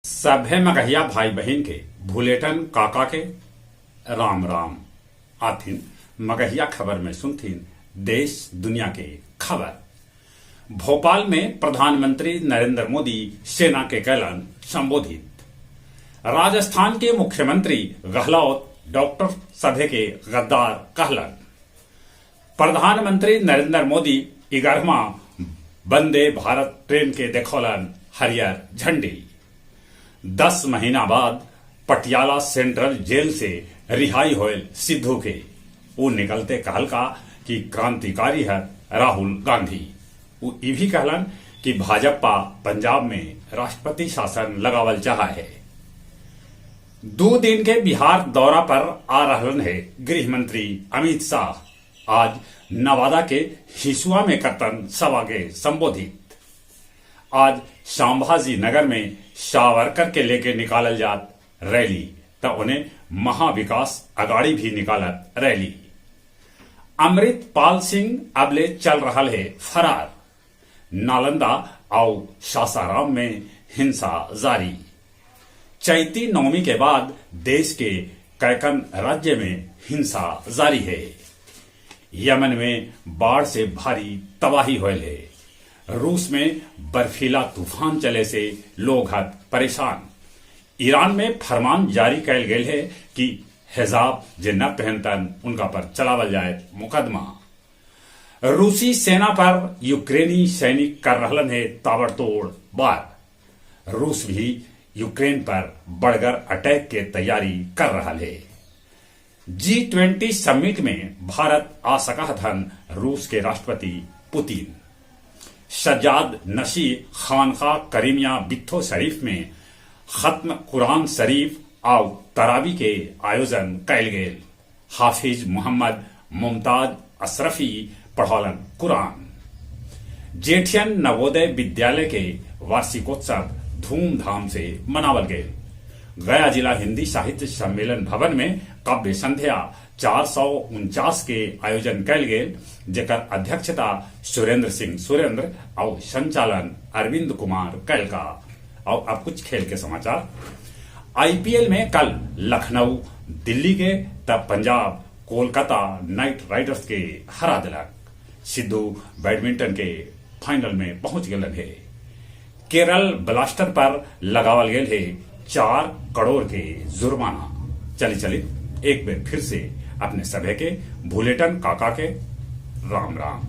सभे मगहिया भाई बहिन के भुलेटन काका के राम राम। आथिन मगहिया खबर में सुनथिन देश दुनिया के खबर। भोपाल में प्रधानमंत्री नरेंद्र मोदी सेना के कैलन संबोधित। राजस्थान के मुख्यमंत्री गहलोत डॉक्टर सभे के गद्दार कहलन। प्रधानमंत्री नरेंद्र मोदी इगरहवां वंदे भारत ट्रेन के देखौलन हरियर झंडी। 10 महीना बाद पटियाला सेंट्रल जेल से रिहाई होयल सिद्धू के। ऊ निकलते कहलका कि क्रांतिकारी है राहुल गांधी। ऊ ई भी कहलन कि भाजपा पंजाब में राष्ट्रपति शासन लगावल चाहा हे। 2 दिन के बिहार दौरा पर आ रहलन हे गृह मंत्री अमित शाह। आज नवादा के हिसुआ में करतन सभा के संबोधित। आज संभाजी नगर में सावरकर के लेके निकालल जात रैली, त उन्हें महाविकास अगाड़ी भी निकालत रैली। अमृतपाल सिंह अबले चल रहा है फरार। नालंदा आउ सासाराम में हिंसा जारी। चैती नवमी के बाद देश के कैकन राज्य में हिंसा जारी है। यमन में बाढ़ से भारी तबाही होयल है। रूस में बर्फीला तूफान चले से लोग हत परेशान। ईरान में फरमान जारी कैल गेल है कि हिजाब जे न पहनतन उनका पर चलावल जाए मुकदमा। रूसी सेना पर यूक्रेनी सैनिक कर रहलन है ताबड़तोड़ वार। रूस भी यूक्रेन पर बड़गर अटैक के तैयारी कर रहा है। G20 summit में भारत आ सका धन रूस के राष्ट्रपति पुतिन। सज्जाद नशी खानका करीमिया बित्थो शरीफ में खत्म कुरान शरीफ आउ तरावी के आयोजन कैल गेल। हाफिज मोहम्मद मुमताज अशरफी पढ़ौलन कुरान। जेठियन नवोदय विद्यालय के वार्षिकोत्सव धूमधाम से मनावल गए। गया जिला हिंदी साहित्य सम्मेलन भवन में काव्य संध्या 449 के आयोजन कैल गेल, जेकर अध्यक्षता सुरेंद्र सिंह सुरेंद्र और संचालन अरविंद कुमार कैलका। और अब कुछ खेल के समाचार। आईपीएल में कल लखनऊ दिल्ली के तब पंजाब कोलकाता नाइट राइडर्स के हरा दिलक। सिद्धू बैडमिंटन के फाइनल में पहुंच गलन है। केरल ब्लास्टर पर लगावल गेल है 4 करोड़ के जुर्माना। चली चली एक बार फिर से अपने सभे के भुलेटन काका के राम राम।